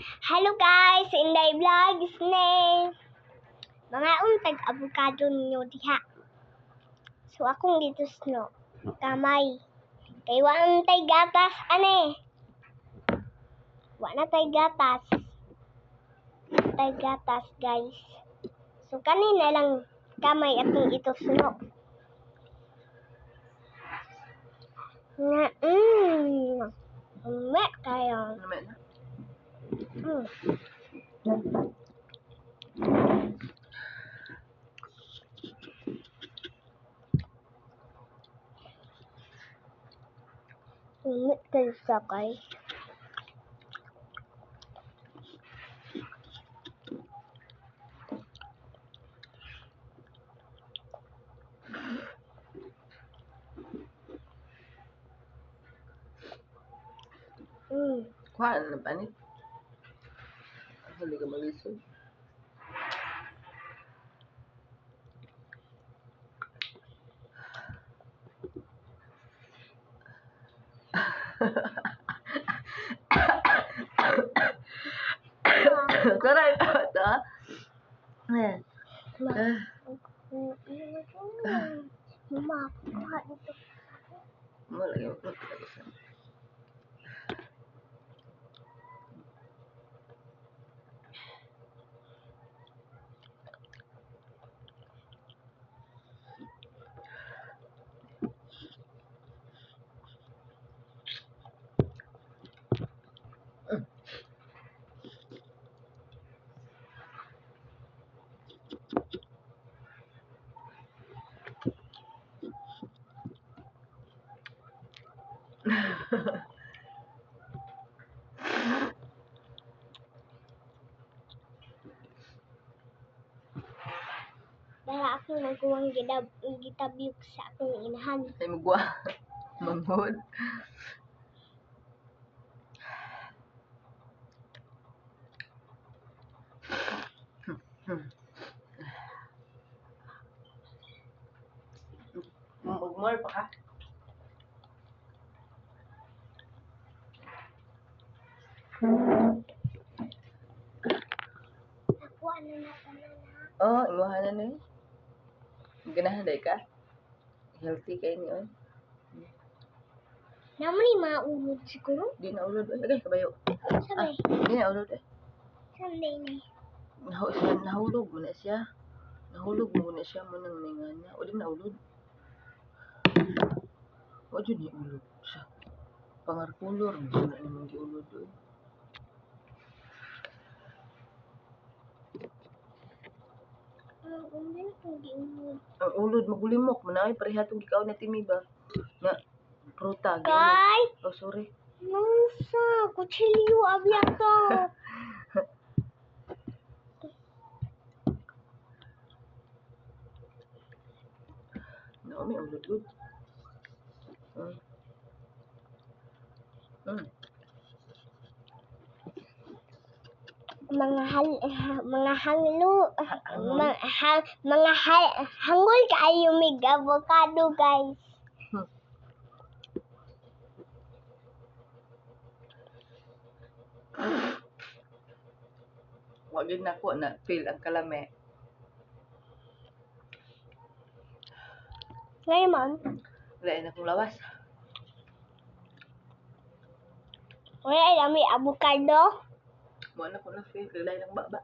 Hello guys, Inday Vlogs ni. Mga untag avocado ninyo diha. So akong gitusno kamay. Kay wa tay gatas ane. Wa na tay gatas. Tay gatas, guys. So kanina lang kamay atong itusno. Nga Ume kayo. Ano na? Mm. Ume kayo sa kay. Kuha na panit. Huli ka malisod. Tara, ito. Ayan. Ma. Mama, kuha dito. Wala yung magkita sa. Para akong nagkuwang gitabyok sa akong inahan. Ay, magwa. Manghod. Mag-more pa ka? Nakuha na na tanan ha. Oo, oh, imuha na na eh. Ganahan day ka? Healthy kay ni oy. Naman ni mga ulod siguro. Di na ulod oy. Agay kabayo. Sabay. Di na ulod eh. Sunday ni. Nahulog mo na siya. Nahulog mo na siya mo nang ningana. O di na ulod. Wa jud ni ulod siya. Pangarkulor mo na nimong giulod oy. Ang umbil kong giulod. Ang ulod magulimok mo na ay pareha tong gikaon na timi ba. Na pruta giulod. Kay! Oh, sorry. Nasa, kutsilyo abyato. No, may ulod gud. Mga hal mga hanglo mga ha, mga hal, hangol kaayo mig avocado, guys. Wa gyud nako na feel ang kalame. Ngayon man, Wala na akong lawas. wala lami avocado. Mo na ko na feel kay lain ang baba.